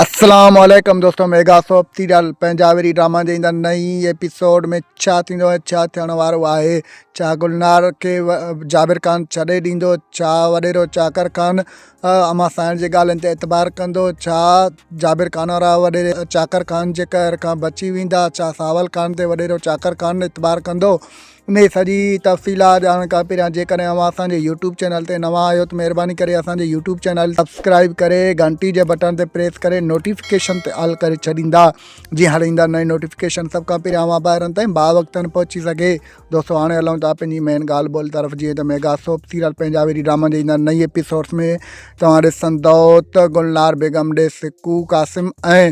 اسلام عليڪم دوستو ميگا سوپ سيريل پنهنجا وري ڊراما جي ايندڙ نئين ايپيسوڊ ۾ ڇا ٿيندو ۽ ڇا ٿيڻ وارو آهي ڇا گلنار کي جابر خان ڇڏي ڏيندو ڇا وڏيرو چاڪر خان اما سائڻ جي ڳالهين تي اعتبار ڪندو ڇا جابر خان وارا وڏيري چاڪر خان جي قهر کان بچي ويندا ڇا ساول خان تي وڏيرو چاڪر خان اعتبار ڪندو انهي سڄي تفصيلات ڄاڻڻ کان پهريان جيڪڏهن اوهان اسان جي يوٽيوب چينل تي نوان آهيو ته مهرباني ڪري اسان جي يوٽيوب چينل سبسڪرائب ڪري گهنٽي جي بٽڻ تي پريس ڪري نوٽيفڪيشن تي آل ڪري ڇڏيندا جيئن هر ايندڙ نئين نوٽيفڪيشن سڀ کان پهريان اوهان ڀائرن تائين با وقتن پهچي سگهي. دوستو هاڻي هلون ٿا پنهنجي مين ڳالهه ٻولهه طرف جيئن ته ميگا سوپ سيريل پنهنجا ويري ڊراما جي ايندڙ نئين ايپيسوڊس ۾ توهان ڏسندؤ ته گلنار بيگم ڏي سڪو قاسم ۽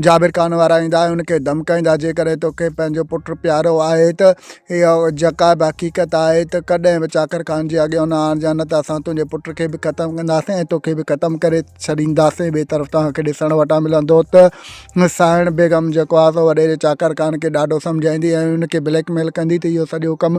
جابر خان وارا ايندا ۽ ان کي ڌمڪائيندا جيڪڏهن توکي پنهنجو پٽ پيارو آهي ته اها جيڪا به حقيقت آهي ته ڪڏهن به چاڪر خان جي اڳيان نه آڻجان نه ته اسان تنهنجي پٽ کي به ختم ڪنداسين ۽ توکي به ختم ڪري ڇڏينداسين ٻئي طرف توهان کي ڏسڻ وٽان ملندو ته سائڻ بيگم جيڪو آهي سو وڏيري چاڪر خان کي ڏاڍو سمجهائيندي ۽ ان کي بليڪ ميل ڪندي ته اهو سڄو ڪم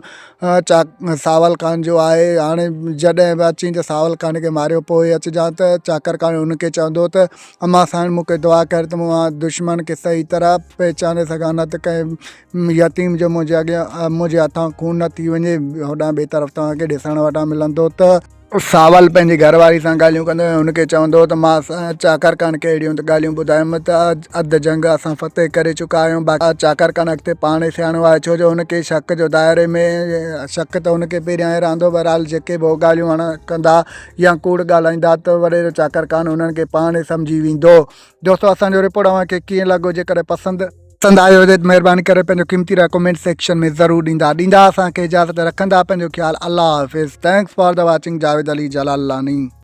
چاڪ ساول خان جو آهي هاڻي جڏهن به اچين ته ساول خان کي ماريو پوء اچجان ته چاڪر خان ان کي چوندو ته امان سائڻ مون کي دعا ڪر ته مان دشمن کي صحيح طرح پهچاني سگهان نه ته ڪنهن يتيم جو منهنجي اڳيان منهنجي هٿان خون نه ٿي وڃي. هوڏانهن ٻئي طرف توهان کي ڏسڻ وٽان ملندو ته. ساول پنهنجي گهر واري سان ڳالهيون ڪندو ۽ هن کي چوندو ته مان چاڪر خان کي اهڙيون ته ڳالهيون ٻڌايم ته اڌ جنگ اسان فتح ڪري چڪا آهيون باقي چاڪر خان اڳتي پاڻ ئي سياڻو آهي ڇو جو هن کي شڪ جو دائري ۾ شڪ ته هن کي پهريان ئي رهندو بهرحال جيڪي به هو ڳالهيون هڻ ڪندا يا ڪوڙ ڳالهائيندا ته وڏيرو چاڪر خان انهن کي پاڻ ئي سمجهي ويندو. دوستو اسان جو رپورٽ اوهان کي ڪيئن لڳو جيڪڏهن پسند. پسند آيو هجي ته مهرباني ڪري پنهنجو قيمتي راء ڪمينٽ سيڪشن ۾ ضرور ڏيندا ڏيندا اسان کي اجازت رکندا پنهنجو خيال الله حافظ thanks for the watching Javed Ali Jalalani.